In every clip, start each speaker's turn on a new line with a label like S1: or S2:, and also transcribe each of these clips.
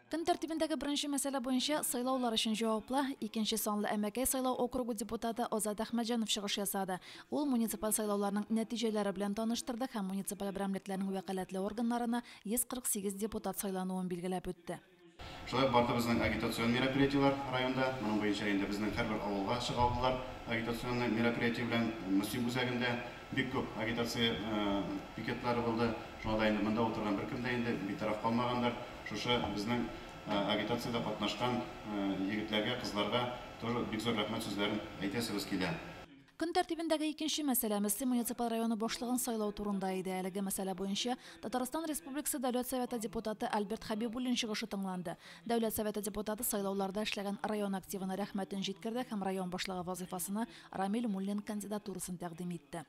S1: Көн тәртибендәге беренче мәсьәлә буенча сайлаулар өчен җаваплы икенче санлы Әмәкәй сайлау округы депутаты Азат Әхмәтҗанов чыгыш ясады. Ул муниципаль сайлауларның нәтиҗәләре белән таныштырды һәм муниципаль берәмлекләрнең вәкаләтле органнарына 148 депутат сайлануын билгеләп үтте.
S2: Шулай ук барды безнең агитацион мероприятиеләр районда. Моның буенча инде безнең һәрбер авылга чыга алдылар агитационный мероприятие белән. Мөслим үзәгендә бик күп агитация пикетлары булды. Шуңа да инде монда утырган беркем дә инде битараф калмагандыр. Шушы безнең агитациядә катнашкан егетләргә, кызларга тоже бик зур рәхмәт сүзләрен әйтәсебез килә.
S1: Көн тәртибендәге икенче мәсьәлә Мөслим муниципаль районы башлыгын сайлау турында иде. Әлеге мәсьәлә буенча Татарстан Республикасы Дәүләт Советы депутаты Альберт Хәбибуллин чыгышы тыңланды. Дәүләт Советы депутаты сайлауларда эшләгән район активына рәхмәтен җиткерде һәм район башлыгы вазыйфасына Рамил Муллин кандидатурасын тәкъдим итте.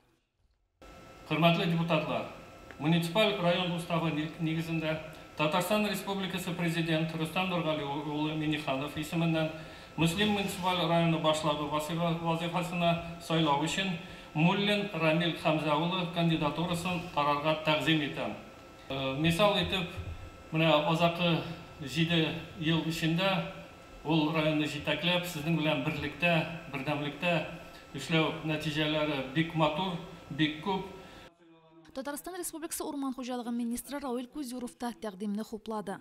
S3: Хөрмәтле депутатлар, муниципаль район уставы нигезендә Татарстан Республикасы Президент Рөстәм Нургали улы Миңнеханов исеменнән Мөслим муниципаль районы башлыгы вазыйфасына сайлау өчен Муллин Рамил Хәмзә улы кандидатурасын карарга тәкъдим итәм. Мисал итеп, менә азакы 7 ел эчендә ул районны җитәкләп, сезнең белән берлектә, бердәмлектә эшләү нәтиҗәләре бик матур, бик күп.
S1: Татарстан Республикасы Урман хуҗалыгы министры Равил Кузюров та тәкъдимне хуплады.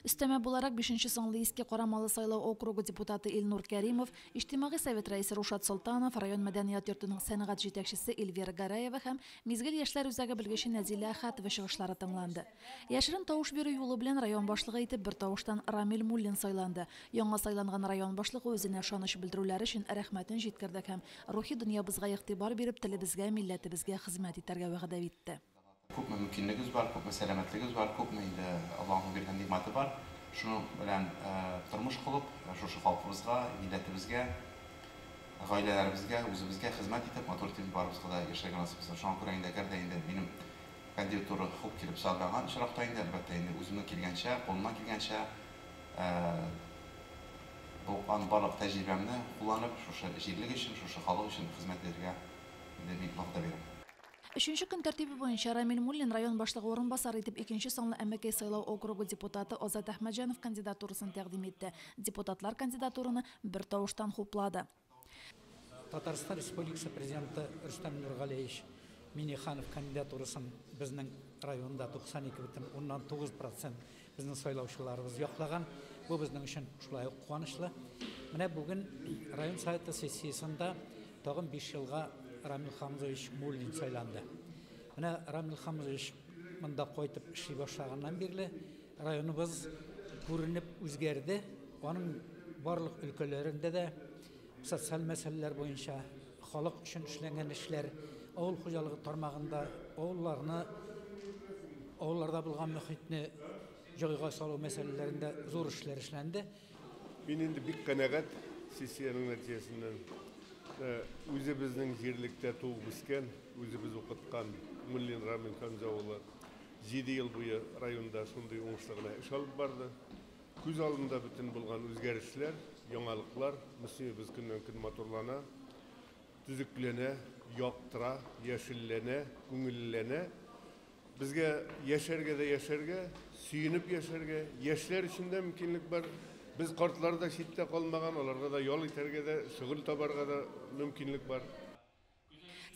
S1: Өстәмә буларак 5 санлы Иске Карамалы сайлау округы депутаты Илнур Кәримов, Иҗтимагый совет рәисе Рушат Солтанов, район мәдәният йортының сәнгать җитәкчесе Эльвира Гараева һәм Мизгел яшьләр үзәге белгече Нәзилә Әхәтова чыгышлары тыңланды. Яшерен тавыш бирү юлы белән район башлыгы итеп бер тавыштан Рамил Муллин сайланды. Яңа сайланган район башлыгы үзенә ышаныч белдерүләре өчен рәхмәтен җиткерде һәм рухи дөньябызга игътибар биреп, телебезгә, милләтебезгә хезмәт итәргә вәгъдә итте.
S4: Күпме мөмкинлегебез бар, күпме сәламәтлегебез бар, күпме инде Аллаһның биргән нигъмәте бар. Шуның белән тормыш кылып, шушы халкыбызга, милләтебезгә, гаиләләребезгә, үзебезгә хезмәт итеп, матур итеп барыбызга да яшәргә насыйп булсын. Шуңа күрә инде әгәр дә инде минем кандидатура хуп килеп сайланган очракта инде, әлбәттә инде үземнең килгәнчә, кулымнан килгәнчә, булган барлык тәҗрибәмне кулланып, шушы җирлек өчен, шушы халык өчен хезмәт итәргә инде мин вәгъдә бирәм.
S1: Өченче көн тәртибе буенча Рамил Муллин район башлыгы урынбасары итеп икенче санлы Әмәкәй сайлау округы депутаты Азат Әхмәтҗанов кандидатурасын тәкъдим итте. Депутатлар кандидатураны бер тавыштан хуплады.
S5: Татарстан Республикасы президенты Рөстәм Нургалиевич Миңнеханов кандидатурасын безнең районда 92,9% безнең сайлаучыларыбыз яклаган. Бу безнең өчен шулай ук куанычлы. Менә бүген район советы сессиясендә тагын 5 елга Рамил Хамзович Муллин сайланды. Менә Рамил Хамзович монда кайтып эшли башлаганнан бирле районыбыз күренеп үзгәрде. Аның барлык өлкәләрендә дә социаль мәсьәләләр буенча халык өчен эшләнгән эшләр, авыл хуҗалыгы тармагында авылларны, авылларда булган мөхитне җайга салу мәсьәләләрендә зур эшләр эшләнде.
S6: Мин инде бик канәгать сессиянең нәтиҗәсеннән. Үзебезнең җирлектә туып үскән, үзебез укыткан Муллин Рамил Хәмзә улы 7 ел буе районда шундый уңышлы гына эш алып барды. Күз алдында бөтен булган үзгәрешләр, яңалыклар, Мөслимебез көннән-көн матурлана, төзекләнә, яктыра, яшелләнә, күңелләнә. Безгә яшәргә дә яшәргә, сөенеп яшәргә, яшьләр өчен дә мөмкинлек бар. Без картлар да читтә калмаган, аларга да ял итәргә дә, шөгыль табарга да мөмкинлек бар.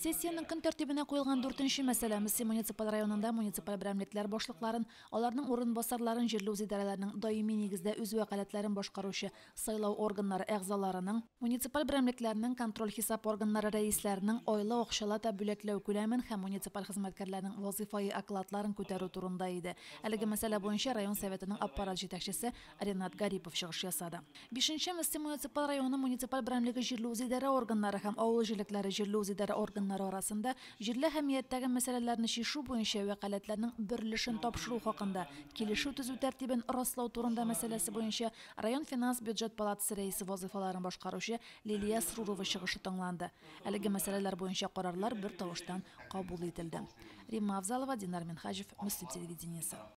S1: Сессиянең көн тәртибенә куелган дүртенче мәсьәлә Мөслим муниципаль районында муниципаль берәмлекләр башлыкларын, аларның урынбасарларын җирле үзидарәләрнең даими нигездә үз вәкаләтләрен башкаручы сайлау органнары әгъзаларының, муниципаль берәмлекләрнең контроль-хисап органнары рәисләренең айлы акчалата бүләкләү күләмен һәм муниципаль хезмәткәрләрнең вазифаи окладларын күтәрү турында иде. Әлеге мәсьәлә буенча район советының аппарат җитәкчесе Ренат Гарипов чыгыш ясады. Бишенче Мөслим муниципаль районы муниципаль берәмлеге җирле үзидарә органнары һәм авыл җирлекләре җирле үзидарә органнары арасында җирле әһәмияттәге мәсьәләләрне чишү буенча вәкаләтләрнең бер өлешен тапшыру хакында килешү төзү тәртибен раслау турында мәсьәләсе буенча район финанс бюджет палатасы рәисе вазыйфаларын башкаручы Лилия Срурова чыгышы тыңланды. Әлеге мәсьәләләр буенча карарлар бер тавыштан кабул ителде. Римма Авзалова, Динар Минхаҗев, Мөслим телевидениесе.